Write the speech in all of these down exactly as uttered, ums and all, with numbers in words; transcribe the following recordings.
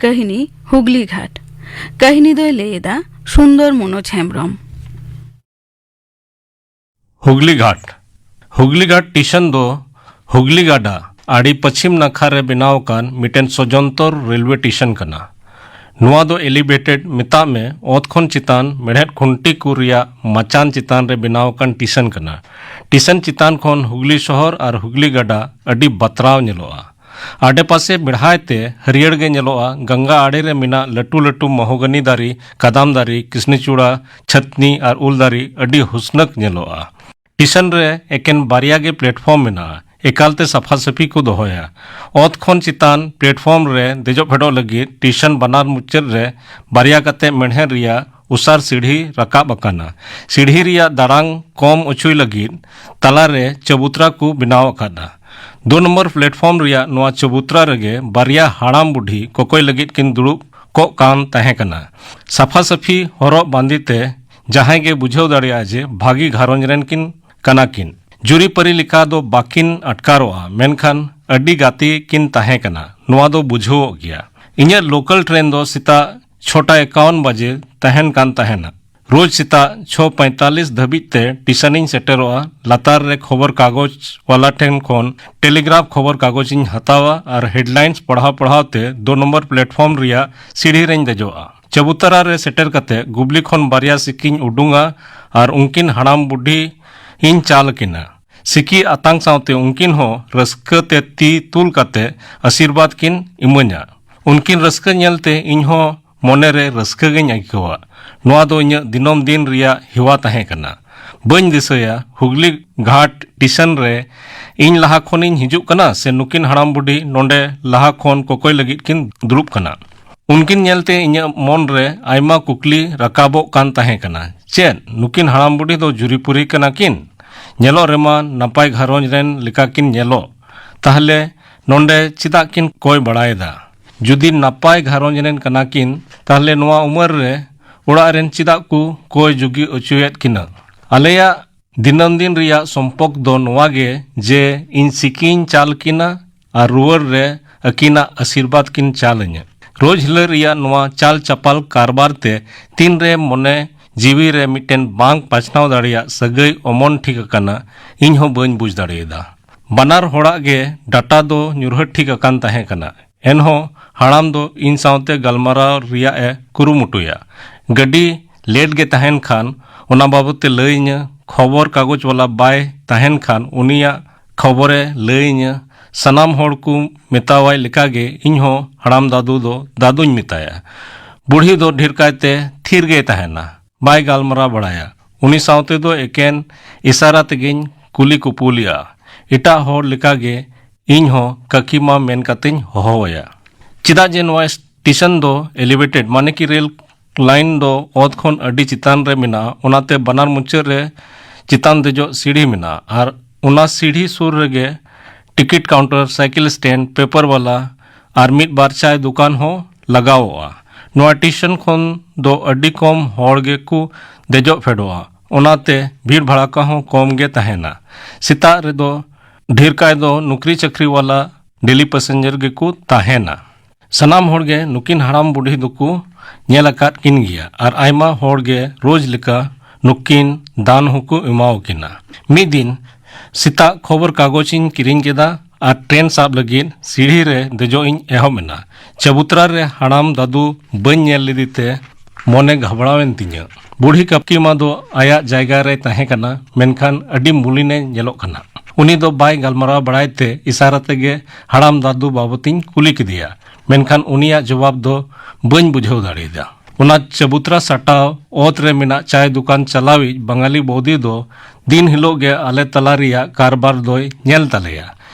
ᱠᱟᱹᱦᱱᱤ ᱦᱩᱜᱽᱞᱤ ᱜᱷᱟᱴ᱾ ᱠᱟᱹᱦᱱᱤ ᱫᱚᱭ ᱞᱟᱹᱭ ᱮᱫᱟ ᱥᱩᱱᱫᱚᱨ ᱢᱚᱱᱳᱡᱽ ᱦᱮᱢᱵᱽᱨᱚᱢ᱾ ᱦᱩᱜᱽᱞᱤ ᱜᱷᱟᱴ᱾ ᱦᱩᱜᱽᱞᱤ ᱜᱷᱟᱴ ᱴᱤᱥᱚᱱ ᱫᱚ ᱦᱩᱜᱽᱞᱤ ᱜᱟᱰᱟ ᱟᱹᱰᱤ ᱯᱟᱹᱪᱷᱤᱢ ᱱᱟᱠᱷᱟ ᱨᱮ ᱵᱮᱱᱟᱣ ᱟᱠᱟᱱ ᱢᱤᱫᱴᱮᱱ ᱥᱚᱡᱚᱱᱛᱚᱨ ᱨᱮᱞᱣᱮ ᱴᱤᱥᱚᱱ ᱠᱟᱱᱟ᱾ ᱱᱚᱣᱟ ᱫᱚ ᱮᱞᱤᱵᱷᱮᱴᱮᱰ, ᱢᱮᱛᱟᱜ ᱢᱮ, ᱚᱛ ᱠᱷᱚᱱ ᱪᱮᱛᱟᱱ ᱢᱮᱲᱦᱮᱫ ᱠᱷᱩᱱᱴᱤ ᱠᱚ ᱨᱮᱭᱟᱜ ᱢᱟᱪᱟᱱ ᱪᱮᱛᱟᱱ ᱨᱮ ᱵᱮᱱᱟᱣ ᱟᱠᱟᱱ ᱴᱤᱥᱚᱱ ᱠᱟᱱᱟ᱾ ᱴᱤᱥᱚᱱ ᱪᱮᱛᱟᱱ ᱠᱷᱚᱱ ᱦᱩᱜᱽᱞᱤ ᱥᱚᱦᱚᱨ ᱟᱨ ᱦᱩᱜᱽᱞᱤ ᱜᱟᱰᱟ ᱟᱹᱰᱤ ᱵᱟᱛᱨᱟᱣ ᱧᱮᱞᱚᱜᱼᱟ᱾ ᱟᱰᱮᱯᱟᱥᱮ ᱵᱮᱲᱦᱟᱭ ᱛᱮ ᱦᱟᱹᱨᱭᱟᱹᱲ ᱜᱮ ᱧᱮᱞᱚᱜᱼᱟ᱾ ᱜᱟᱝᱜᱟ ᱟᱲᱮ ᱨᱮ ᱢᱮᱱᱟᱜ ᱞᱟᱹᱴᱩ ᱞᱟᱹᱴᱩ ᱢᱚᱦᱚᱜᱟᱱᱤ ᱫᱟᱨᱮ, ᱠᱟᱫᱟᱢ ᱫᱟᱨᱮ, ᱠᱤᱥᱱᱤᱪᱩᱲᱟ, ᱪᱷᱟᱹᱛᱱᱤ ᱟᱨ ᱩᱞ ᱫᱟᱨᱮ ᱟᱹᱰᱤ ᱦᱩᱥᱱᱟᱹᱠ ᱧᱮᱞᱚᱜᱼᱟ᱾ ᱴᱤᱥᱚᱱ ᱨᱮ ᱮᱠᱮᱱ ᱵᱟᱨᱭᱟ ᱜᱮ ᱯᱞᱮᱴᱯᱷᱚᱨᱢ ᱢᱮᱱᱟᱜᱼᱟ᱾ ᱮᱠᱟᱞᱛᱮ ᱥᱟᱯᱷᱟ ᱥᱟᱹᱯᱷᱤ ᱠᱚ ᱫᱚᱦᱚᱭᱟ᱾ ᱚᱛ ᱠᱷᱚᱱ ᱪᱮᱛᱟᱱ ᱯᱞᱮᱴᱯᱷᱚᱨᱢ ᱨᱮ ᱫᱮᱡᱚᱜ ᱯᱷᱮᱰᱚᱜ ᱞᱟᱹᱜᱤᱫ ᱴᱤᱥᱚᱱ ᱵᱟᱱᱟᱨ ᱢᱩᱪᱟᱹᱫ ᱨᱮ ᱵᱟᱨᱭᱟ ᱠᱟᱛᱮ ᱢᱮᱬᱦᱮᱫ ᱨᱮᱭᱟᱜ ᱩᱥᱟᱨ ᱥᱤᱲᱦᱤ ᱨᱟᱠᱟᱵ ᱟᱠᱟᱱᱟ᱾ ᱥᱤᱲᱦᱤ ᱨᱮᱭᱟᱜ ᱫᱟᱲᱟᱝ ᱠᱚᱢ ᱚᱪᱚᱭ ᱞᱟᱹᱜᱤᱫ ᱛᱟᱞᱟᱨᱮ ᱪᱟᱵᱩᱛᱨᱟ ᱠᱚ ᱵᱮᱱᱟᱣ ᱟᱠᱟᱫᱟ᱾ ᱫᱩ ᱱᱚᱢᱵᱚᱨ ᱯᱞᱮᱴᱯᱷᱚᱨᱢ ᱨᱮᱭᱟᱜ ᱱᱚᱣᱟ ᱪᱟᱵᱩᱛᱨᱟ ᱨᱮᱜᱮ ᱵᱟᱨᱭᱟ ᱦᱟᱲᱟᱢ ᱵᱩᱰᱷᱤ ᱠᱚᱠᱚᱭ ᱞᱟᱹᱜᱤᱫ ᱠᱤᱱ ᱫᱩᱲᱩᱵ ᱠᱚᱜ ᱠᱟᱱ ᱛᱟᱦᱮᱸ ᱠᱟᱱᱟ᱾ ᱥᱟᱯᱷᱟ ᱥᱟᱹᱯᱷᱤ ᱦᱚᱨᱚᱜ ᱵᱟᱸᱫᱮ ᱛᱮ ᱡᱟᱦᱟᱸᱭ ᱜᱮ ᱵᱩᱡᱷᱟᱹᱣ ᱫᱟᱲᱮᱭᱟᱜᱼᱟ ᱡᱮ ᱵᱷᱟᱹᱜᱤ ᱜᱷᱟᱨᱚᱸᱡᱽ ᱨᱮᱱ ᱠᱤᱱ ᱠᱟᱱᱟ ᱠᱤᱱ᱾ ᱡᱩᱨᱤᱯᱟᱹᱨᱤ ᱞᱮᱠᱟ ᱫᱚ ᱵᱟᱹᱠᱤᱱ ᱟᱴᱠᱟᱨᱚᱜᱼᱟ, ᱢᱮᱱᱠᱷᱟᱱ ᱟᱹᱰᱤ ᱜᱟᱛᱮ ᱠᱤᱱ ᱛᱟᱦᱮᱸ ᱠᱟᱱᱟ, ᱱᱚᱣᱟ ᱫᱚ ᱵᱩᱡᱷᱟᱹᱣᱚᱜ ᱜᱮᱭᱟ᱾ ᱤᱧᱟᱹᱜ ᱞᱳᱠᱟᱞ ᱴᱨᱮᱱ ᱫᱚ ᱥᱮᱛᱟᱜ ᱪᱷᱚᱴᱟ ᱮᱠᱟᱣᱚᱱ ᱵᱟᱡᱮ ᱛᱟᱦᱮᱱ ᱠᱟᱱ ᱛᱟᱦᱮᱱᱟ᱾ ᱨᱳᱡᱽ ᱥᱮᱛᱟᱜ ᱪᱷᱚ ᱯᱚᱸᱭᱛᱟᱞᱤᱥ ᱫᱷᱟᱹᱵᱤᱡ ᱛᱮ ᱴᱤᱥᱟᱱᱤᱧ ᱥᱮᱴᱮᱨᱚᱜᱼᱟ᱾ ᱞᱟᱛᱟᱨ ᱨᱮ ᱠᱷᱚᱵᱚᱨ ᱠᱟᱜᱚᱡᱽ ᱣᱟᱞᱟ ᱴᱷᱮᱱ ᱠᱷᱚᱱ ᱴᱮᱞᱤᱜᱨᱟᱯᱷ ᱠᱷᱚᱵᱚᱨ ᱠᱟᱜᱚᱡᱽ ᱤᱧ ᱦᱟᱛᱟᱣᱟ ᱟᱨ ᱦᱮᱰᱞᱟᱭᱤᱱᱥ ᱯᱟᱲᱦᱟᱣ ᱯᱟᱲᱦᱟᱣ ᱛᱮ ᱫᱩ ᱱᱚᱢᱵᱚᱨ ᱯᱞᱮᱴᱯᱷᱚᱨᱢ ᱨᱮᱭᱟᱜ ᱥᱤᱲᱦᱤ ᱨᱮᱧ ᱫᱮᱡᱚᱜᱼᱟ᱾ ᱪᱟᱵᱩᱛᱟᱨᱟ ᱨᱮ ᱥᱮᱴᱮᱨ ᱠᱟᱛᱮ ᱜᱩᱵᱞᱤ ᱠᱷᱚᱱ ᱵᱟᱨᱭᱟ ᱥᱤᱠᱤᱧ ᱩᱰᱩᱝᱟ ᱟᱨ ᱩᱱᱠᱤᱱ ᱦᱟᱲᱟᱢ ᱵᱩᱰᱷᱤ ᱤᱧ ᱪᱟᱞ ᱟᱹᱠᱤᱱᱟ᱾ ᱥᱤᱠᱤ ᱟᱛᱟᱝ ᱥᱟᱶᱛᱮ ᱩᱱᱠᱤᱱ ᱦᱚᱸ ᱨᱟᱹᱥᱠᱟᱹ ᱛᱮ ᱛᱤ ᱛᱩᱞ ᱠᱟᱛᱮ ᱟᱥᱤᱨᱵᱟᱫᱽ ᱠᱤᱱ ᱤᱢᱟᱹᱧᱟ᱾ ᱩᱱᱠᱤᱱ ᱨᱟᱹᱥᱠᱟᱹ ᱧᱮᱞᱛᱮ ᱤᱧ ᱦᱚᱸ ᱢᱚᱱᱮ ᱨᱮ ᱨᱟᱹᱥᱠᱟᱹ ᱜᱤᱧ ᱟᱹᱭᱠᱟᱹᱣᱟ᱾ ᱱᱚᱣᱟ ᱫᱚ ᱤᱧᱟᱹᱜ ᱫᱤᱱᱟᱹᱢ ᱫᱤᱱ ᱨᱮᱭᱟᱜ ᱦᱮᱣᱟ ᱛᱟᱦᱮᱸ ᱠᱟᱱᱟ᱾ ᱵᱟᱹᱧ ᱫᱤᱥᱟᱹᱭᱟ ᱦᱩᱜᱽᱞᱤ ᱜᱷᱟᱴ ᱴᱤᱥᱚᱱ ᱨᱮ ᱤᱧ ᱞᱟᱦᱟ ᱠᱷᱚᱱᱤᱧ ᱦᱤᱡᱩᱜ ᱠᱟᱱᱟ ᱥᱮ ᱱᱩᱠᱤᱱ ᱦᱟᱲᱟᱢ ᱵᱩᱰᱷᱤ ᱱᱚᱰᱮ ᱞᱟᱦᱟ ᱠᱷᱚᱱ ᱠᱚᱠᱚᱭ ᱞᱟᱹᱜᱤᱫ ᱠᱤᱱ ᱫᱩᱲᱩᱵ ᱠᱟᱱᱟ᱾ ᱩᱱᱠᱤᱱ ᱧᱮᱞᱛᱮ ᱤᱧᱟᱹᱜ ᱢᱚᱱ ᱨᱮ ᱟᱭᱢᱟ ᱠᱩᱠᱞᱤ ᱨᱟᱠᱟᱵᱚᱜ ᱠᱟᱱ ᱛᱟᱦᱮᱸ ᱠᱟᱱᱟ᱾ ᱪᱮᱫ ᱱᱩᱠᱤᱱ ᱦᱟᱲᱟᱢ ᱵᱩᱰᱷᱤ ᱫᱚ ᱡᱩᱨᱤᱯᱩᱨᱤ ᱠᱟᱱᱟ ᱠᱤᱱ? ᱧᱮᱞᱚᱜ ᱨᱮᱢᱟ ᱱᱟᱯᱟᱭ ᱜᱷᱟᱨᱚᱸᱡᱽ ᱨᱮᱱ ᱞᱮᱠᱟ ᱠᱤᱱ ᱧᱮᱞᱚᱜ᱾ ᱛᱟᱦᱞᱮ ᱱᱚᱰᱮ ᱪᱮᱫᱟᱜ ᱠᱤᱱ ᱠᱚᱭ ᱵᱟᱲᱟᱭᱮᱫᱟ? ᱡᱩᱫᱤ ᱱᱟᱯᱟᱭ ᱜᱷᱟᱨᱚᱸᱡᱽ ᱨᱮᱱ ᱠᱟᱱᱟ ᱠᱤᱱ, ᱛᱟᱦᱞᱮ ᱱᱚᱣᱟ ᱩᱢᱮᱨ ᱨᱮ ᱚᱲᱟᱜ ᱨᱮᱱ ᱪᱮᱫᱟᱜ ᱠᱚ ᱠᱚᱭ ᱡᱩᱜᱤ ᱚᱪᱚᱭᱮᱫ ᱠᱤᱱᱟ? ᱟᱞᱮᱭᱟᱜ ᱫᱤᱱᱟᱹᱢ ᱫᱤᱱ ᱨᱮᱭᱟᱜ ᱥᱚᱢᱯᱚᱨᱠ ᱫᱚ ᱱᱚᱣᱟ ᱜᱮ ᱡᱮ ᱤᱧ ᱥᱤᱠᱤᱧ ᱪᱟᱞ ᱠᱤᱱᱟ ᱟᱨ ᱨᱩᱣᱟᱹᱲ ᱨᱮ ᱟᱹᱠᱤᱱᱟᱜ ᱟᱥᱤᱨᱵᱟᱫᱽ ᱠᱤᱱ ᱪᱟᱞ ᱟᱹᱧᱟ᱾ ᱨᱳᱡᱽ ᱦᱤᱞᱳᱜ ᱨᱮᱭᱟᱜ ᱱᱚᱣᱟ ᱪᱟᱞ ᱪᱟᱯᱟᱞ ᱠᱟᱨᱵᱟᱨ ᱛᱮ ᱛᱤᱱᱨᱮ ᱢᱚᱱᱮ ᱡᱤᱣᱤ ᱨᱮ ᱢᱤᱫᱴᱮᱱ ᱵᱟᱝ ᱯᱟᱥᱱᱟᱣ ᱫᱟᱲᱮᱭᱟᱜ ᱥᱟᱹᱜᱟᱹᱭ ᱚᱢᱚᱱ ᱴᱷᱤᱠ ᱟᱠᱟᱱᱟ, ᱤᱧ ᱦᱚᱸ ᱵᱟᱹᱧ ᱵᱩᱡᱽ ᱫᱟᱲᱮᱭᱟᱫᱟ᱾ ᱵᱟᱱᱟᱨ ᱦᱚᱲᱟᱜ ᱜᱮ ᱰᱟᱴᱟ ᱫᱚ ᱧᱩᱨᱦᱟᱹ ᱴᱷᱤᱠ ᱟᱠᱟᱱ ᱛᱟᱦᱮᱸ ᱠᱟᱱᱟ᱾ ᱮᱱᱦᱚᱸ ᱦᱟᱲᱟᱢ ᱫᱚ ᱤᱧ ᱥᱟᱶᱛᱮ ᱜᱟᱞᱢᱟᱨᱟᱣ ᱨᱮᱭᱟᱜ ᱮ ᱠᱩᱨᱩᱢᱩᱴᱩᱭᱟ᱾ ᱜᱟᱹᱰᱤ ᱞᱮᱴ ᱜᱮ ᱛᱟᱦᱮᱱ ᱠᱷᱟᱱ ᱚᱱᱟ ᱵᱟᱵᱚᱫ ᱛᱮ ᱞᱟᱹᱭᱟᱹᱧᱟᱹ᱾ ᱠᱷᱚᱵᱚᱨ ᱠᱟᱜᱚᱡᱽ ᱣᱟᱞᱟ ᱵᱟᱭ ᱛᱟᱦᱮᱱ ᱠᱷᱟᱱ ᱩᱱᱤᱭᱟᱜ ᱠᱷᱚᱵᱚᱨᱮ ᱞᱟᱹᱭᱟᱹᱧᱟᱹ᱾ ᱥᱟᱱᱟᱢ ᱦᱚᱲ ᱠᱚ ᱢᱮᱛᱟᱣᱟᱭ ᱞᱮᱠᱟᱜᱮ ᱤᱧᱦᱚᱸ ᱦᱟᱲᱟᱢ ᱫᱟᱫᱩ ᱫᱚ ᱫᱟᱫᱩᱧ ᱢᱮᱛᱟᱭᱟ᱾ ᱵᱩᱲᱦᱤ ᱫᱚ ᱰᱷᱮᱨ ᱠᱟᱭᱛᱮ ᱛᱷᱤᱨ ᱜᱮᱭ ᱛᱟᱦᱮᱱᱟ, ᱵᱟᱭ ᱜᱟᱞᱢᱟᱨᱟᱣ ᱵᱟᱲᱟᱭᱟ᱾ ᱩᱱᱤ ᱥᱟᱶᱛᱮ ᱫᱚ ᱮᱠᱮᱱ ᱤᱥᱟᱨᱟ ᱛᱮᱜᱮᱧ ᱠᱩᱞᱤ ᱠᱩᱯᱩᱞᱤᱜᱼᱟ᱾ ᱮᱴᱟᱜ ᱦᱚᱲ ᱞᱮᱠᱟᱜᱮ ᱤᱧᱦᱚᱸ ᱠᱟᱹᱠᱤ ᱢᱟ ᱢᱮᱱ ᱠᱟᱛᱮᱧ ᱦᱚᱦᱚᱣᱟᱭᱟ᱾ ᱪᱮᱫᱟᱜ ᱡᱮ ᱱᱚᱣᱟ ᱥᱴᱮᱥᱚᱱ ᱫᱚ ᱮᱞᱤᱵᱷᱮᱴᱮᱰ, ᱢᱟᱱᱮ ᱠᱤ ᱨᱮᱞ ᱞᱟᱭᱤᱱ ᱫᱚ ᱚᱛ ᱠᱷᱚᱱ ᱟᱹᱰᱤ ᱪᱮᱛᱟᱱ ᱨᱮ ᱢᱮᱱᱟᱜᱼᱟ, ᱚᱱᱟᱛᱮ ᱵᱟᱱᱟᱨ ᱢᱩᱪᱟᱹᱫ ᱨᱮ ᱪᱮᱛᱟᱱ ᱫᱮᱡᱚᱜ ᱥᱤᱲᱦᱤ ᱢᱮᱱᱟᱜᱼᱟ ᱟᱨ ᱚᱱᱟ ᱥᱤᱲᱦᱤ ᱥᱩᱨ ᱨᱮᱜᱮ ticket counter, cycle stand, paper ᱵᱟᱞᱟ ᱟᱨ ᱢᱤᱫ ᱵᱟᱨ ᱪᱟᱭ ᱫᱚᱠᱟᱱ ᱦᱚᱸ ᱞᱟᱜᱟᱣᱚᱜᱼᱟ᱾ ᱱᱚᱣᱟ ᱥᱴᱮᱥᱚᱱ ᱠᱷᱚᱱ ᱫᱚ ᱟᱹᱰᱤ ᱠᱚᱢ ᱦᱚᱲ ᱜᱮᱠᱚ ᱫᱮᱡᱚᱜ ᱯᱷᱮᱰᱚᱜᱼᱟ, ᱚᱱᱟᱛᱮ ᱵᱷᱤᱲ ᱵᱷᱟᱲᱟᱠᱟ ᱦᱚᱸ ᱠᱚᱢ ᱜᱮ ᱛᱟᱦᱮᱱᱟ᱾ ᱥᱮᱛᱟᱜ ᱨᱮᱫᱚ ᱰᱷᱮᱨ ᱠᱟᱭ ᱫᱚ ᱱᱩᱠᱨᱤ ᱪᱟᱹᱠᱨᱤ ᱣᱟᱞᱟ ᱰᱮᱞᱤ ᱯᱮᱥᱮᱧᱡᱟᱨ ᱜᱮᱠᱚ ᱛᱟᱦᱮᱱᱟ᱾ ᱥᱟᱱᱟᱢ ᱦᱚᱲ ᱜᱮ ᱱᱩᱠᱤᱱ ᱦᱟᱲᱟᱢ ᱵᱩᱰᱷᱤ ᱫᱚᱠᱚ ᱧᱮᱞ ᱟᱠᱟᱫ ᱠᱤᱱ ᱜᱮᱭᱟ ᱟᱨ ᱟᱭᱢᱟ ᱦᱚᱲ ᱜᱮ ᱨᱳᱡᱽ ᱞᱮᱠᱟ ᱱᱩᱠᱤᱱ ᱫᱟᱱ ᱦᱚᱸᱠᱚ ᱮᱢᱟᱣᱟᱠᱤᱱᱟ᱾ ᱢᱤᱫ ᱫᱤᱱ ᱥᱮᱛᱟᱜ ᱠᱷᱚᱵᱚᱨ ᱠᱟᱜᱚᱡᱽ ᱤᱧ ᱠᱤᱨᱤᱧ ᱠᱮᱫᱟ ᱟᱨ ᱴᱨᱮᱱ ᱥᱟᱵ ᱞᱟᱹᱜᱤᱫ ᱥᱤᱲᱦᱤ ᱨᱮ ᱫᱮᱡᱚᱜ ᱤᱧ ᱮᱦᱚᱵ ᱮᱱᱟ᱾ ᱪᱟᱵᱩᱛᱨᱟ ᱨᱮ ᱦᱟᱲᱟᱢ ᱫᱟᱫᱩ ᱵᱟᱹᱧ ᱧᱮᱞ ᱞᱮᱫᱮ ᱛᱮ ᱢᱚᱱᱮ ᱜᱷᱟᱵᱲᱟᱣᱮᱱ ᱛᱤᱧᱟᱹ᱾ ᱵᱩᱲᱦᱤ ᱠᱟᱹᱠᱤ ᱢᱟ ᱫᱚ ᱟᱭᱟᱜ ᱡᱟᱭᱜᱟ ᱨᱮᱭ ᱛᱟᱦᱮᱸ ᱠᱟᱱᱟ, ᱢᱮᱱᱠᱷᱟᱱ ᱟᱹᱰᱤ ᱢᱩᱞᱤᱱᱮ ᱧᱮᱞᱚᱜ ᱠᱟᱱᱟ᱾ ᱩᱱᱤ ᱫᱚ ᱵᱟᱭ ᱜᱟᱞᱢᱟᱨᱟᱣ ᱵᱟᱲᱟᱭ ᱛᱮ ᱤᱥᱟᱨᱟ ᱛᱮᱜᱮ ᱦᱟᱲᱟᱢ ᱫᱟᱫᱩ ᱵᱟᱵᱚᱛᱤᱧ ᱠᱩᱞᱤ ᱠᱮᱫᱮᱭᱟ, ᱢᱮᱱᱠᱷᱟᱱ ᱩᱱᱤᱭᱟᱜ ᱡᱚᱵᱟᱵ ᱫᱚ ᱵᱟᱹᱧ ᱵᱩᱡᱷᱟᱹᱣ ᱫᱟᱲᱮᱭᱟᱫᱟ᱾ ᱚᱱᱟ ᱪᱟᱵᱩᱛᱨᱟ ᱥᱟᱴᱟᱣ ᱚᱛ ᱨᱮ ᱢᱮᱱᱟᱜ ᱪᱟᱭ ᱫᱚᱠᱟᱱ ᱪᱟᱞᱟᱣᱤᱡ ᱵᱟঙᱟᱞᱤ ᱵᱚᱫᱤ ᱫᱚ ᱫᱤᱱ ᱦᱤᱞᱳᱜ ᱜᱮ ᱟᱞᱮ ᱛᱟᱞᱟ ᱨᱮᱭᱟᱜ ᱠᱟᱨᱵᱟᱨ ᱫᱚᱭ ᱧᱮᱞ ᱛᱟᱞᱮᱭᱟ᱾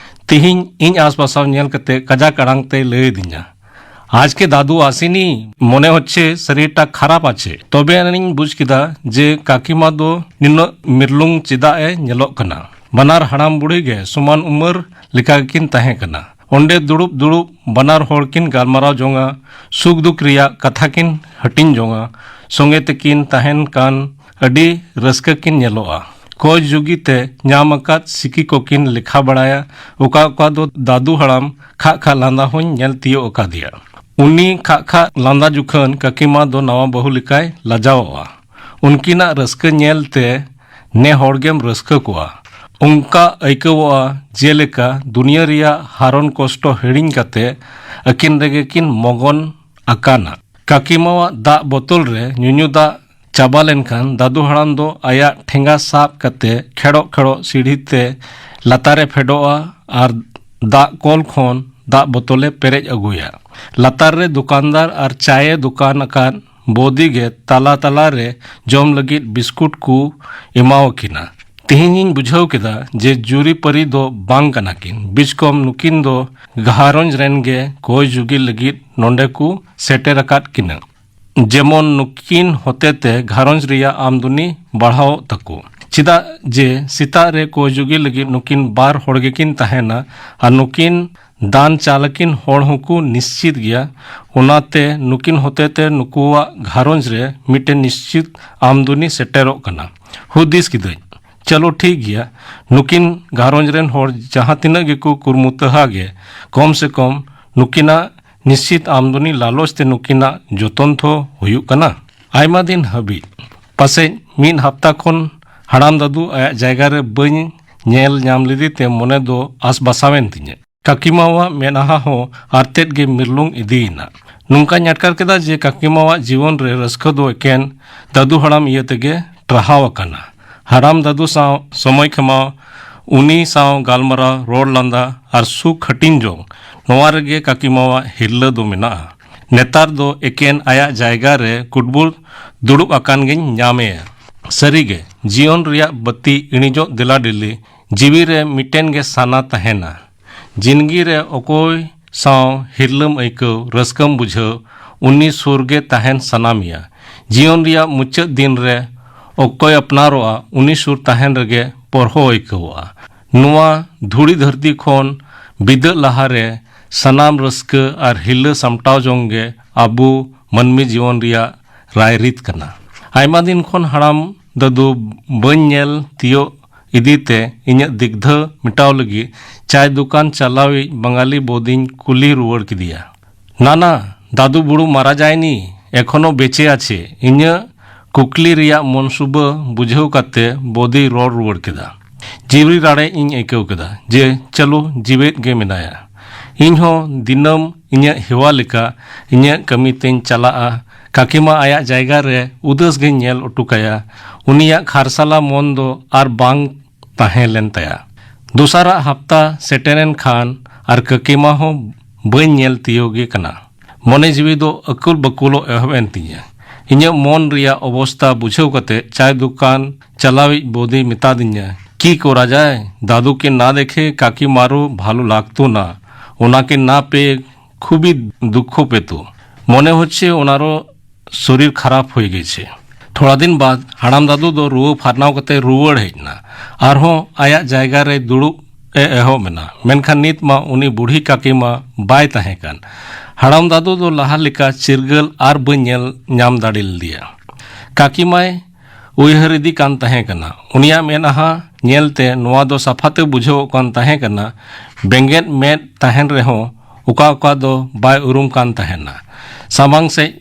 ᱛᱤᱦᱤᱧ ᱤᱧ ᱟᱥᱯᱟᱥᱟᱣ ᱧᱮᱞ ᱠᱟᱛᱮ ᱠᱟᱡᱟᱠ ᱟᱲᱟᱝ ᱛᱮᱭ ᱞᱟᱹᱭ ᱟᱹᱫᱤᱧᱟ, "আজকে দাদু আসেনি, মনে হচ্ছে শরীরটা খারাপ আছে।" ᱛᱚᱵᱮ ᱟᱹᱱᱤᱧ ᱵᱩᱡᱽ ᱠᱮᱫᱟ ᱡᱮ ᱠᱟᱹᱠᱤᱢᱟ ᱫᱚ ᱱᱤᱱᱟᱹᱜ ᱢᱤᱨᱞᱩᱝ ᱪᱮᱫᱟᱜ ᱮ ᱧᱮᱞᱚᱜ ᱠᱟᱱᱟ᱾ ᱵᱟᱱᱟᱨ ᱦᱟᱲᱟᱢ ᱵᱩᱲᱦᱤ ᱜᱮ ᱥᱚᱢᱟᱱ ᱩᱢᱮᱨ ᱞᱮᱠᱟ ᱜᱮᱠᱤᱱ ᱛᱟᱦᱮᱸ ᱠᱟᱱᱟ᱾ ᱚᱸᱰᱮ ᱫᱩᱲᱩᱵ ᱫᱩᱲᱩᱵ ᱵᱟᱱᱟᱨ ᱦᱚᱲ ᱠᱤᱱ ᱜᱟᱞᱢᱟᱨᱟᱣ ᱡᱚᱝᱟ, ᱥᱩᱠ ᱫᱩᱠ ᱨᱮᱭᱟᱜ ᱠᱟᱛᱷᱟ ᱠᱤᱱ ᱦᱟᱹᱴᱤᱧ ᱡᱚᱝᱟ᱾ ᱥᱚᱸᱜᱮ ᱛᱮᱠᱤᱱ ᱛᱟᱦᱮᱱ ᱠᱟᱱ ᱟᱹᱰᱤ ᱨᱟᱹᱥᱠᱟᱹ ᱠᱤᱱ ᱧᱮᱞᱚᱜᱼᱟ᱾ ᱠᱚᱭ ᱡᱩᱜᱤ ᱛᱮ ᱧᱟᱢ ᱟᱠᱟᱫ ᱥᱤᱠᱤ ᱠᱚᱠᱤᱱ ᱞᱮᱠᱷᱟ ᱵᱟᱲᱟᱭᱟ᱾ ᱚᱠᱟ ᱚᱠᱟ ᱫᱚ ᱫᱟᱫᱩ ᱦᱟᱲᱟᱢ ᱠᱷᱟᱜ ᱠᱷᱟᱜ ᱞᱟᱸᱫᱟ ᱦᱚᱸᱧ ᱧᱮᱞ ᱛᱤᱭᱳᱜ ᱟᱠᱟᱫᱮᱭᱟ᱾ ᱩᱱᱤ ᱠᱷᱟᱜ ᱠᱷᱟᱜ ᱞᱟᱸᱫᱟ ᱡᱚᱠᱷᱚᱱ ᱠᱟᱹᱠᱤᱢᱟ ᱫᱚ ᱱᱟᱣᱟ ᱵᱟᱹᱦᱩ ᱞᱮᱠᱟᱭ ᱞᱟᱡᱟᱣᱚᱜᱼᱟ᱾ ᱩᱱᱠᱤᱱᱟᱜ ᱨᱟᱹᱥᱠᱟᱹ ᱧᱮᱞ ᱛᱮ ᱱᱮ ᱦᱚᱲ ᱜᱮᱢ ᱨᱟᱹᱥᱠᱟᱹ ᱠᱚᱣᱟ᱾ ᱚᱱᱠᱟ ᱟᱹᱭᱠᱟᱹᱣᱚᱜᱼᱟ ᱡᱮᱞᱮᱠᱟ ᱫᱩᱱᱤᱭᱟᱹ ᱨᱮᱭᱟᱜ ᱦᱟᱨᱚᱱ ᱠᱚᱥᱴᱚ ᱦᱤᱲᱤᱧ ᱠᱟᱛᱮ ᱟᱹᱠᱤᱱ ᱨᱮᱜᱮ ᱠᱤᱱ ᱢᱚᱜᱚᱱ ᱟᱠᱟᱱᱟ᱾ ᱠᱟᱹᱠᱤᱢᱟᱣᱟᱜ ᱫᱟᱜ ᱵᱚᱛᱚᱞ ᱨᱮ ᱧᱩᱧᱩ ᱫᱟᱜ ᱪᱟᱵᱟ ᱞᱮᱱᱠᱷᱟᱱ ᱫᱟᱫᱩ ᱦᱟᱲᱟᱢ ᱫᱚ ᱟᱭᱟᱜ ᱴᱷᱮᱸᱜᱟ ᱥᱟᱵ ᱠᱟᱛᱮ ᱠᱷᱮᱲᱚᱜ ᱠᱷᱮᱲᱚᱜ ᱥᱤᱲᱦᱤ ᱛᱮ ᱞᱟᱛᱟᱨ ᱮ ᱯᱷᱮᱰᱚᱜᱼᱟ ᱟᱨ ᱫᱟᱜ ᱠᱚᱞ ᱠᱷᱚᱱ ᱫᱟᱜ ᱵᱚᱛᱚᱞ ᱮ ᱯᱮᱨᱮᱡ ᱟᱹᱜᱩᱭᱟ᱾ ᱞᱟᱛᱟᱨ ᱨᱮ ᱫᱚᱠᱟᱱᱫᱟᱨ ᱟᱨ ᱪᱟᱭᱮ ᱫᱚᱠᱟᱱ ᱟᱠᱟᱫ ᱵᱳᱫᱤ ᱜᱮ ᱛᱟᱞᱟ ᱛᱟᱞᱟ ᱨᱮ ᱡᱚᱢ ᱞᱟᱹᱜᱤᱫ ᱵᱤᱥᱠᱩᱴ ᱠᱚ ᱮᱢᱟᱣᱟᱠᱤᱱᱟ᱾ ᱛᱮᱦᱮᱧᱤᱧ ᱵᱩᱡᱷᱟᱹᱣ ᱠᱮᱫᱟ ᱡᱮ ᱡᱩᱨᱤᱯᱟᱹᱨᱤ ᱫᱚ ᱵᱟᱝ ᱠᱟᱱᱟ ᱠᱤᱱ, ᱵᱤᱪᱠᱚᱢ ᱱᱩᱠᱤᱱ ᱫᱚ ᱜᱷᱟᱨᱚᱸᱡᱽ ᱨᱮᱱ ᱜᱮ ᱠᱚᱭ ᱡᱩᱜᱤ ᱞᱟᱹᱜᱤᱫ ᱱᱚᱰᱮ ᱠᱚ ᱥᱮᱴᱮᱨ ᱟᱠᱟᱫ ᱠᱤᱱᱟ᱾ ᱡᱮᱢᱚᱱ ᱱᱩᱠᱤᱱ ᱦᱚᱛᱮᱛᱮ ᱜᱷᱟᱨᱚᱸᱡᱽ ᱨᱮᱭᱟᱜ ᱟᱢᱫᱩᱱᱤ ᱵᱟᱲᱦᱟᱣᱚᱜ ᱛᱟᱠᱚ᱾ ᱪᱮᱫᱟᱜ ᱡᱮ ᱥᱮᱛᱟᱜ ᱨᱮ ᱠᱚᱭ ᱡᱩᱜᱤ ᱞᱟᱹᱜᱤᱫ ᱱᱩᱠᱤᱱ ᱵᱟᱨ ᱦᱚᱲ ᱜᱮᱠᱤᱱ ᱛᱟᱦᱮᱱᱟ ᱟᱨ ᱱᱩᱠᱤᱱ ᱫᱟᱱ ᱪᱟᱞᱟᱠᱤᱱ ᱦᱚᱲ ᱦᱚᱸᱠᱚ ᱱᱤᱥᱪᱤᱛ ᱜᱮᱭᱟ᱾ ᱚᱱᱟᱛᱮ ᱱᱩᱠᱤᱱ ᱦᱚᱛᱮᱛᱮ ᱱᱩᱠᱩᱣᱟᱜ ᱜᱷᱟᱨᱚᱸᱡᱽ ᱨᱮ ᱢᱤᱫᱴᱮᱱ ᱱᱤᱥᱪᱤᱛ ᱟᱢᱫᱩᱱᱤ ᱥᱮᱴᱮᱨᱚᱜ ᱠᱟᱱᱟ᱾ ᱦᱩᱫᱤᱥ ᱠᱤᱫᱟᱹᱧ, ᱪᱚᱞᱚ ᱴᱷᱤᱠ ᱜᱮᱭᱟ, ᱱᱩᱠᱤᱱ ᱜᱷᱟᱨᱚᱸᱡᱽ ᱨᱮᱱ ᱦᱚᱲ ᱡᱟᱦᱟᱸ ᱛᱤᱱᱟᱹᱜ ᱜᱮᱠᱚ ᱠᱩᱨᱢᱩᱴᱟᱹᱦᱟ ᱜᱮ, ᱠᱚᱢ ᱥᱮ ᱠᱚᱢ ᱱᱩᱠᱤᱱᱟᱜ ᱱᱤᱥᱪᱤᱛ ᱟᱢᱫᱩᱱᱤ ᱞᱟᱞᱚᱪ ᱛᱮ ᱱᱩᱠᱤᱱᱟᱜ ᱡᱚᱛᱚᱱ ᱛᱷᱚ ᱦᱩᱭᱩᱜ ᱠᱟᱱᱟ᱾ ᱟᱭᱢᱟ ᱫᱤᱱ ᱦᱟᱹᱵᱤᱡ ᱯᱟᱥᱮᱡ ᱢᱤᱫ ᱦᱟᱯᱛᱟ ᱠᱷᱚᱱ ᱦᱟᱲᱟᱢ ᱫᱟᱫᱩ ᱟᱭᱟᱜ ᱡᱟᱭᱜᱟ ᱨᱮ ᱵᱟᱹᱧ ᱧᱮᱞ ᱧᱟᱢ ᱞᱮᱫᱮ ᱛᱮ ᱢᱚᱱᱮ ᱫᱚ ᱟᱥ ᱵᱟᱥᱟᱣᱮᱱ ᱛᱤᱧᱟᱹ᱾ ᱠᱟᱹᱠᱤᱢᱟᱣᱟᱜ ᱢᱮᱫᱦᱟ ᱦᱚᱸ ᱟᱨᱛᱮᱫ ᱜᱮ ᱢᱤᱨᱞᱩᱝ ᱤᱫᱤᱭᱮᱱᱟ᱾ ᱱᱚᱝᱠᱟᱧ ᱟᱴᱠᱟᱨ ᱠᱮᱫᱟ ᱡᱮ ᱠᱟᱹᱠᱤᱢᱟᱣᱟᱜ ᱡᱤᱭᱚᱱ ᱨᱮ ᱨᱟᱹᱥᱠᱟᱹ ᱫᱚ ᱮᱠᱮᱱ ᱫᱟᱫᱩ ᱦᱟᱲᱟᱢ ᱤᱭᱟᱹ ᱛᱮᱜᱮ ᱴᱟᱨᱦᱟᱣ ᱟᱠᱟᱱᱟ᱾ ᱦᱟᱲᱟᱢ ᱫᱟᱫᱩ ᱥᱟᱶ ᱥᱚᱢᱚᱭ ᱠᱷᱮᱢᱟᱣ, ᱩᱱᱤ ᱥᱟᱶ ᱜᱟᱞᱢᱟᱨᱟᱣ, ᱨᱚᱲ ᱞᱟᱸᱫᱟ ᱟᱨ ᱥᱩᱠ ᱦᱟᱹᱴᱤᱧ ᱡᱚᱝ, ᱱᱚᱣᱟ ᱨᱮᱜᱮ ᱠᱟᱹᱠᱤᱢᱟᱣᱟᱜ ᱦᱤᱨᱞᱟᱹ ᱫᱚ ᱢᱮᱱᱟᱜᱼᱟ᱾ ᱱᱮᱛᱟᱨ ᱫᱚ ᱮᱠᱮᱱ ᱟᱭᱟᱜ ᱡᱟᱭᱜᱟ ᱨᱮ ᱠᱩᱴᱵᱩᱨ ᱫᱩᱲᱩᱵ ᱟᱠᱟᱱ ᱜᱤᱧ ᱧᱟᱢᱮᱭᱟ᱾ ᱥᱟᱹᱨᱤᱜᱮ, ᱡᱤᱭᱚᱱ ᱨᱮᱭᱟᱜ ᱵᱟᱹᱛᱤ ᱤᱬᱤᱡᱚᱜ ᱫᱮᱞᱟ ᱰᱮᱞᱤ ᱡᱤᱣᱤ ᱨᱮ ᱢᱤᱫᱴᱮᱱ ᱜᱮ ᱥᱟᱱᱟ ᱛᱟᱦᱮᱱᱟ᱾ ᱡᱤᱱᱜᱤ ᱨᱮ ᱚᱠᱚᱭ ᱥᱟᱶ ᱦᱤᱨᱞᱟᱹᱢ ᱟᱹᱭᱠᱟᱹᱣ, ᱨᱟᱹᱥᱠᱟᱹᱢ ᱵᱩᱡᱷᱟᱹᱣ, ᱩᱱᱤ ᱥᱩᱨ ᱜᱮ ᱛᱟᱦᱮᱱ ᱥᱟᱱᱟ ᱢᱮᱭᱟ᱾ ᱡᱤᱭᱚᱱ ᱨᱮᱭᱟᱜ ᱢᱩᱪᱟᱹᱫ ᱫᱤᱱ ᱨᱮ ᱚᱠᱚᱭ ᱟᱯᱱᱟᱨᱚᱜᱼᱟ, ᱩᱱᱤ ᱥᱩᱨ ᱛᱟᱦᱮᱱ ᱨᱮᱜᱮ ᱯᱚᱨᱦᱚ ᱟᱹᱭᱠᱟᱹᱣᱚᱜᱼᱟ᱾ ᱱᱚᱣᱟ ᱫᱷᱩᱲᱤ ᱫᱷᱟᱹᱨᱛᱤ ᱠᱷᱚᱱ ᱵᱤᱫᱟᱹᱜ ᱞᱟᱦᱟᱨᱮ ᱥᱟᱱᱟᱢ ᱨᱟᱹᱥᱠᱟᱹ ᱟᱨ ᱦᱤᱨᱞᱟᱹ ᱥᱟᱢᱴᱟᱣ ᱡᱚᱝ ᱜᱮ ᱟᱵᱚ ᱢᱟᱹᱱᱢᱤ ᱡᱤᱭᱚᱱ ᱨᱮᱭᱟᱜ ᱨᱟᱭᱨᱤᱛ ᱠᱟᱱᱟ᱾ ᱟᱭᱢᱟ ᱫᱤᱱ ᱠᱷᱚᱱ ᱦᱟᱲᱟᱢ ᱫᱟᱫᱩ ᱵᱟᱹᱧ ᱧᱮᱞ ᱛᱤᱭᱳᱜ ᱤᱫᱤ ᱛᱮ ᱤᱧᱟᱹᱜ ᱫᱤᱜᱫᱷᱟᱹ ᱢᱮᱴᱟᱣ ᱞᱟᱹᱜᱤᱫ ᱪᱟᱭ ᱫᱚᱠᱟᱱ ᱪᱟᱞᱟᱣᱤᱡ ᱵᱟঙᱟᱞᱤ ᱵᱳᱫᱤᱧ ᱠᱩᱞᱤ ᱨᱩᱣᱟᱹᱲ ᱠᱮᱫᱮᱭᱟ᱾ ᱱᱟᱱᱟ, ᱫᱟᱫᱩ ᱵᱩᱲᱩ ᱢᱟᱨᱟ ᱡᱟᱭᱱᱤ, ᱮᱠᱷᱚᱱᱳ ᱵᱮᱪᱮ ᱟᱪᱷᱮ? ᱤᱧᱟᱹᱜ ᱠᱩᱠᱞᱤ ᱨᱮᱭᱟᱜ ᱢᱚᱱᱥᱩᱵᱟᱹ ᱵᱩᱡᱷᱟᱹᱣ ᱠᱟᱛᱮ ᱵᱚᱫᱤᱭ ᱨᱚᱲ ᱨᱩᱣᱟᱹᱲ ᱠᱮᱫᱟ᱾ ᱡᱤᱣᱤ ᱨᱟᱲᱮᱡ ᱤᱧ ᱟᱹᱭᱠᱟᱹᱣ ᱠᱮᱫᱟ ᱡᱮ ᱪᱟᱹᱞᱩ ᱡᱤᱣᱮᱫ ᱜᱮ ᱢᱮᱱᱟᱭᱟ᱾ ᱤᱧ ᱦᱚᱸ ᱫᱤᱱᱟᱹᱢ ᱤᱧᱟᱹᱜ ᱦᱮᱣᱟ ᱞᱮᱠᱟ ᱤᱧᱟᱹᱜ ᱠᱟᱹᱢᱤ ᱛᱮᱧ ᱪᱟᱞᱟᱜᱼᱟ᱾ ᱠᱟᱹᱠᱤᱢᱟ ᱟᱭᱟᱜ ᱡᱟᱭᱜᱟ ᱨᱮ ᱩᱫᱟᱹᱥ ᱜᱮᱧ ᱧᱮᱞ ᱚᱴᱚ ᱠᱟᱭᱟ᱾ ᱩᱱᱤᱭᱟᱜ ᱠᱷᱟᱨᱥᱟᱞᱟ ᱢᱚᱱ ᱫᱚ ᱟᱨ ᱵᱟᱝ ᱛᱟᱦᱮᱸ ᱞᱮᱱ ᱛᱟᱭᱟ᱾ ᱫᱚᱥᱟᱨᱟᱜ ᱦᱟᱯᱛᱟ ᱥᱮᱴᱮᱨᱮᱱ ᱠᱷᱟᱱ ᱟᱨ ᱠᱟᱹᱠᱤᱢᱟ ᱦᱚᱸ ᱵᱟᱹᱧ ᱧᱮᱞ ᱛᱤᱭᱳᱜᱮ ᱠᱟᱱᱟ᱾ ᱢᱚᱱᱮ ᱡᱤᱣᱤ ᱫᱚ ᱟᱹᱠᱩᱞ ᱵᱟᱹᱠᱩᱞᱚᱜ ᱮᱦᱚᱵ ᱮᱱ ᱛᱤᱧᱟᱹ᱾ ᱤᱧᱟᱹᱜ ᱢᱚᱱ ᱨᱮᱭᱟᱜ ᱚᱵᱚᱥᱛᱟ ᱵᱩᱡᱷᱟᱹᱣ ᱠᱟᱛᱮ ᱪᱟᱭ ᱫᱚᱠᱟᱱ ᱪᱟᱞᱟᱣᱤᱡ ᱵᱚᱫᱤᱭ ᱢᱮᱛᱟᱫᱤᱧᱟ, "ᱠᱤ ᱠᱚᱨᱟ ᱡᱟᱭ, ᱫᱟᱫᱩ ᱠᱮ ᱱᱟ ᱫᱮᱠᱷᱮ ᱠᱟᱠᱤ ᱢᱟᱨᱳ ᱵᱷᱟᱞᱳ ᱞᱟᱜᱽᱛᱳ ᱱᱟ, ᱳᱱᱟ ᱠᱮ ᱱᱟ ᱯᱮ ᱠᱷᱩᱵᱤ ᱫᱩᱠᱠᱷᱚ ᱯᱮᱛᱳ, ᱢᱚᱱᱮ ᱦᱚᱪᱪᱷᱮ ᱳᱱᱟᱨᱳ ᱥᱚᱨᱤᱨ ᱠᱷᱟᱨᱟᱯ ᱦᱩᱭ ᱜᱮᱪᱷᱮ᱾" ᱛᱷᱚᱲᱟ ᱫᱤᱱ ᱵᱟᱫ ᱦᱟᱲᱟᱢ ᱫᱟᱫᱩ ᱫᱚ ᱨᱩᱣᱟᱹ ᱯᱷᱟᱨᱱᱟᱣ ᱠᱟᱛᱮ ᱨᱩᱣᱟᱹᱲ ᱦᱮᱡ ᱮᱱᱟ᱾ ᱟᱨᱦᱚᱸ ᱟᱭᱟᱜ ᱡᱟᱭᱜᱟ ᱨᱮ ᱫᱩᱲᱩᱵ ᱮ ᱮᱦᱚᱵ ᱮᱱᱟ᱾ ᱢᱮᱱᱠᱷᱟᱱ ᱱᱤᱛ ᱢᱟ ᱩᱱᱤ ᱵᱩᱲᱦᱤ ᱠᱟᱹᱠᱤ ᱢᱟ ᱵᱟᱭ ᱛᱟᱦᱮᱸ ᱠᱟᱱ᱾ ᱦᱟᱲᱟᱢ ᱫᱟᱫᱩ ᱫᱚ ᱞᱟᱦᱟ ᱞᱮᱠᱟ ᱪᱤᱨᱜᱟᱹᱞ ᱟᱨ ᱵᱟᱹᱧ ᱧᱮᱞ ᱧᱟᱢ ᱫᱟᱲᱮ ᱞᱮᱫᱮᱭᱟ᱾ ᱠᱟᱹᱠᱤ ᱢᱟᱭ ᱩᱭᱦᱟᱹᱨ ᱤᱫᱤ ᱠᱟᱱ ᱛᱟᱦᱮᱸ ᱠᱟᱱᱟ᱾ ᱩᱱᱤᱭᱟᱜ ᱢᱮᱫᱦᱟ ᱧᱮᱞᱛᱮ ᱱᱚᱣᱟ ᱫᱚ ᱥᱟᱯᱷᱟᱛᱮ ᱵᱩᱡᱷᱟᱹᱣᱚᱜ ᱠᱟᱱ ᱛᱟᱦᱮᱸ ᱠᱟᱱᱟ᱾ ᱵᱮᱸᱜᱮᱫ ᱢᱮᱫ ᱛᱟᱦᱮᱱ ᱨᱮᱦᱚᱸ ᱚᱠᱟ ᱚᱠᱟ ᱫᱚ ᱵᱟᱭ ᱩᱨᱩᱢ ᱠᱟᱱ ᱛᱟᱦᱮᱱᱟ᱾ ᱥᱟᱢᱟᱝ ᱥᱮᱫ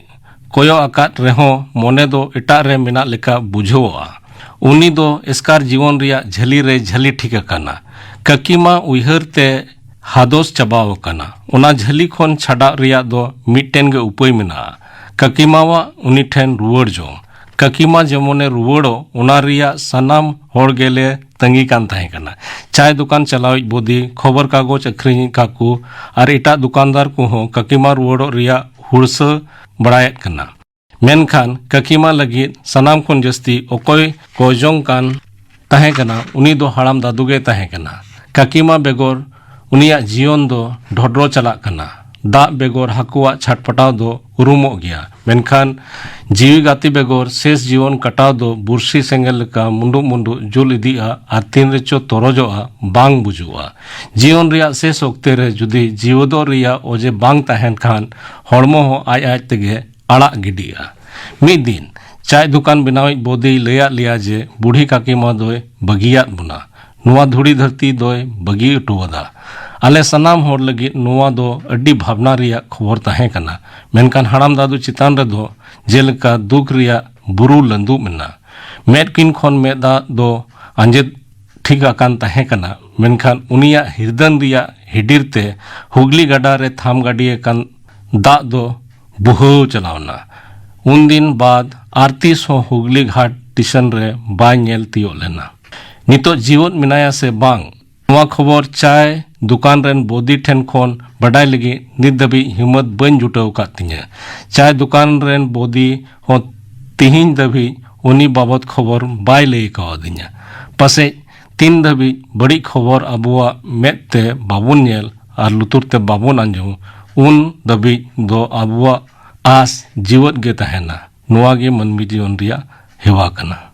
ᱠᱚᱭᱚᱜ ᱟᱠᱟᱫ ᱨᱮᱦᱚᱸ ᱢᱚᱱᱮ ᱫᱚ ᱮᱴᱟᱜ ᱨᱮ ᱢᱮᱱᱟᱜ ᱞᱮᱠᱟ ᱵᱩᱡᱷᱟᱹᱣᱚᱜᱼᱟ᱾ ᱩᱱᱤ ᱫᱚ ᱮᱥᱠᱟᱨ ᱡᱤᱭᱚᱱ ᱨᱮᱭᱟᱜ ᱡᱷᱟᱹᱞᱤ ᱨᱮ ᱡᱷᱟᱹᱞᱤ ᱴᱷᱤᱠ ᱟᱠᱟᱱᱟ᱾ ᱠᱟᱹᱠᱤᱢᱟ ᱩᱭᱦᱟᱹᱨ ᱛᱮ ᱦᱟᱫᱚᱥ ᱪᱟᱵᱟᱣ ᱟᱠᱟᱱᱟ᱾ ᱚᱱᱟ ᱡᱷᱟᱹᱞᱤ ᱠᱷᱚᱱ ᱪᱷᱟᱰᱟᱜ ᱨᱮᱭᱟᱜ ᱫᱚ ᱢᱤᱫᱴᱮᱱ ᱜᱮ ᱩᱯᱟᱹᱭ ᱢᱮᱱᱟᱜᱼᱟ, ᱠᱟᱹᱠᱤᱢᱟᱣᱟᱜ ᱩᱱᱤ ᱴᱷᱮᱱ ᱨᱩᱣᱟᱹᱲ ᱡᱚᱝ᱾ ᱠᱟᱹᱠᱤᱢᱟ ᱡᱮᱢᱚᱱᱮ ᱨᱩᱣᱟᱹᱲᱚᱜ, ᱚᱱᱟ ᱨᱮᱭᱟᱜ ᱥᱟᱱᱟᱢ ᱦᱚᱲ ᱜᱮᱞᱮ ᱛᱟᱺᱜᱤ ᱠᱟᱱ ᱛᱟᱦᱮᱸ ᱠᱟᱱᱟ᱾ ᱪᱟᱭ ᱫᱚᱠᱟᱱ ᱪᱟᱞᱟᱣᱤᱡ ᱵᱚᱫᱤ, ᱠᱷᱚᱵᱚᱨ ᱠᱟᱜᱚᱡᱽ ᱟᱹᱠᱷᱨᱤᱧᱤᱡ ᱠᱟᱠᱩ ᱟᱨ ᱮᱴᱟᱜ ᱫᱚᱠᱟᱱᱫᱟᱨ ᱠᱚᱦᱚᱸ ᱠᱟᱹᱠᱤᱢᱟ ᱨᱩᱣᱟᱹᱲᱚᱜ ᱨᱮᱭᱟᱜ ᱦᱩᱲᱥᱟᱹ ᱵᱟᱲᱟᱭᱮᱫ ᱠᱟᱱᱟ᱾ ᱢᱮᱱᱠᱷᱟᱱ ᱠᱟᱹᱠᱤᱢᱟ ᱞᱟᱹᱜᱤᱫ ᱥᱟᱱᱟᱢ ᱠᱷᱚᱱ ᱡᱟᱹᱥᱛᱤ ᱚᱠᱚᱭ ᱠᱚᱭ ᱡᱚᱝ ᱠᱟᱱ ᱛᱟᱦᱮᱸ ᱠᱟᱱᱟ, ᱩᱱᱤ ᱫᱚ ᱦᱟᱲᱟᱢ ᱫᱟᱫᱩ ᱜᱮ ᱛᱟᱦᱮᱸ ᱠᱟᱱᱟ᱾ ᱠᱟᱹᱠᱤᱢᱟ ᱵᱮᱜᱚᱨ ᱩᱱᱤᱭᱟᱜ ᱡᱤᱭᱚᱱ ᱫᱚ ᱰᱷᱚᱰᱨᱚ ᱪᱟᱞᱟᱜ ᱠᱟᱱᱟ᱾ ᱫᱟᱜ ᱵᱮᱜᱚᱨ ᱦᱟᱹᱠᱩᱣᱟᱜ ᱪᱷᱟᱴᱯᱟᱴᱟᱣ ᱫᱚ ᱩᱨᱩᱢᱚᱜ ᱜᱮᱭᱟ, ᱢᱮᱱᱠᱷᱟᱱ ᱡᱤᱣᱤ ᱜᱟᱛᱮ ᱵᱮᱜᱚᱨ ᱥᱮᱥ ᱡᱤᱭᱚᱱ ᱠᱟᱴᱟᱣ ᱫᱚ ᱵᱩᱨᱥᱤ ᱥᱮᱸᱜᱮᱞ ᱞᱮᱠᱟ ᱢᱩᱸᱰᱩᱜ ᱢᱩᱸᱰᱩᱜ ᱡᱩᱞ ᱤᱫᱤᱜᱼᱟ ᱟᱨ ᱛᱤᱱ ᱨᱮᱪᱚ ᱛᱚᱨᱚᱡᱚᱜᱼᱟ, ᱵᱟᱝ ᱵᱩᱡᱩᱜᱼᱟ᱾ ᱡᱤᱭᱚᱱ ᱨᱮᱭᱟᱜ ᱥᱮᱥ ᱚᱠᱛᱮ ᱨᱮ ᱡᱩᱫᱤ ᱡᱤᱣᱮᱫᱚᱜ ᱨᱮᱭᱟᱜ ᱚᱡᱮ ᱵᱟᱝ ᱛᱟᱦᱮᱱ ᱠᱷᱟᱱ, ᱦᱚᱲᱢᱚ ᱦᱚᱸ ᱟᱡ ᱟᱡ ᱛᱮᱜᱮ ᱟᱲᱟᱜ ᱜᱤᱰᱤᱜᱼᱟ᱾ ᱢᱤᱫ ᱫᱤᱱ ᱪᱟᱭ ᱫᱚᱠᱟᱱ ᱵᱮᱱᱟᱣᱤᱡ ᱵᱚᱫᱤᱭ ᱞᱟᱹᱭᱟᱫ ᱞᱮᱭᱟ ᱡᱮ ᱵᱩᱲᱦᱤ ᱠᱟᱹᱠᱤᱢᱟ ᱫᱚᱭ ᱵᱟᱹᱜᱤᱭᱟᱫ ᱵᱚᱱᱟ, ᱱᱚᱣᱟ ᱫᱷᱩᱲᱤ ᱫᱷᱟᱹᱨᱛᱤ ᱫᱚᱭ ᱵᱟᱹᱜᱤ ᱚᱴᱚᱣᱟᱫᱟ᱾ ᱟᱞᱮ ᱥᱟᱱᱟᱢ ᱦᱚᱲ ᱞᱟᱹᱜᱤᱫ ᱱᱚᱣᱟ ᱫᱚ ᱟᱹᱰᱤ ᱵᱷᱟᱵᱽᱱᱟ ᱨᱮᱭᱟᱜ ᱠᱷᱚᱵᱚᱨ ᱛᱟᱦᱮᱸ ᱠᱟᱱᱟ, ᱢᱮᱱᱠᱷᱟᱱ ᱦᱟᱲᱟᱢ ᱫᱟᱫᱩ ᱪᱮᱛᱟᱱ ᱨᱮᱫᱚ ᱡᱮᱞᱮᱠᱟ ᱫᱩᱠ ᱨᱮᱭᱟᱜ ᱵᱩᱨᱩ ᱞᱟᱹᱫᱩᱵ ᱮᱱᱟ᱾ ᱢᱮᱫ ᱠᱤᱱ ᱠᱷᱚᱱ ᱢᱮᱫ ᱫᱟᱜ ᱫᱚ ᱟᱸᱡᱮᱫ ᱴᱷᱤᱠ ᱟᱠᱟᱱ ᱛᱟᱦᱮᱸ ᱠᱟᱱᱟ, ᱢᱮᱱᱠᱷᱟᱱ ᱩᱱᱤᱭᱟᱜ ᱦᱤᱨᱫᱟᱹᱱ ᱨᱮᱭᱟᱜ ᱦᱤᱰᱤᱨ ᱛᱮ ᱦᱩᱜᱽᱞᱤ ᱜᱟᱰᱟ ᱨᱮ ᱛᱷᱟᱢ ᱜᱟᱹᱰᱤ ᱟᱠᱟᱱ ᱫᱟᱜ ᱫᱚ ᱵᱩᱦᱟᱹᱣ ᱪᱟᱞᱟᱣ ᱮᱱᱟ᱾ ᱩᱱᱫᱤᱱ ᱵᱟᱫ ᱟᱨ ᱛᱤᱥ ᱦᱚᱸ ᱦᱩᱜᱽᱞᱤ ᱜᱷᱟᱴ ᱴᱤᱥᱚᱱ ᱨᱮ ᱵᱟᱭ ᱧᱮᱞ ᱛᱤᱭᱳᱜ ᱞᱮᱱᱟ᱾ ᱱᱤᱛᱚᱜ ᱡᱤᱣᱮᱫ ᱢᱮᱱᱟᱭᱟ ᱥᱮ ᱵᱟᱝ, ᱱᱚᱣᱟ ᱠᱷᱚᱵᱚᱨ ᱪᱟᱭ ᱫᱚᱠᱟᱱ ᱨᱮᱱ ᱵᱳᱫᱤ ᱴᱷᱮᱱ ᱠᱷᱚᱱ ᱵᱟᱰᱟᱭ ᱞᱟᱹᱜᱤᱫ ᱱᱤᱛ ᱫᱷᱟᱹᱵᱤᱡ ᱦᱤᱢᱢᱚᱛ ᱵᱟᱹᱧ ᱡᱩᱴᱟᱹᱣ ᱟᱠᱟᱫ ᱛᱤᱧᱟᱹ᱾ ᱪᱟᱭ ᱫᱚᱠᱟᱱ ᱨᱮᱱ ᱵᱳᱫᱤ ᱦᱚᱸ ᱛᱤᱦᱤᱧ ᱫᱷᱟᱹᱵᱤᱡ ᱩᱱᱤ ᱵᱟᱵᱚᱛ ᱠᱷᱚᱵᱚᱨ ᱵᱟᱭ ᱞᱟᱹᱭ ᱠᱟᱣᱫᱤᱧᱟ᱾ ᱯᱟᱥᱮᱡ ᱛᱤᱱ ᱫᱷᱟᱹᱵᱤᱡ ᱵᱟᱹᱲᱤᱡ ᱠᱷᱚᱵᱚᱨ ᱟᱵᱚᱣᱟᱜ ᱢᱮᱫ ᱛᱮ ᱵᱟᱵᱚᱱ ᱧᱮᱞ ᱟᱨ ᱞᱩᱛᱩᱨ ᱛᱮ ᱵᱟᱵᱚᱱ ᱟᱸᱡᱚᱢ, ᱩᱱ ᱫᱷᱟᱹᱵᱤᱡ ᱫᱚ ᱟᱵᱚᱣᱟᱜ ᱟᱸᱥ ᱡᱤᱣᱮᱫ ᱜᱮ ᱛᱟᱦᱮᱱᱟ᱾ ᱱᱚᱣᱟ ᱜᱮ ᱢᱟᱹᱱᱢᱤ ᱡᱤᱭᱚᱱ ᱨᱮᱭᱟᱜ ᱦᱮᱣᱟ ᱠᱟᱱᱟ᱾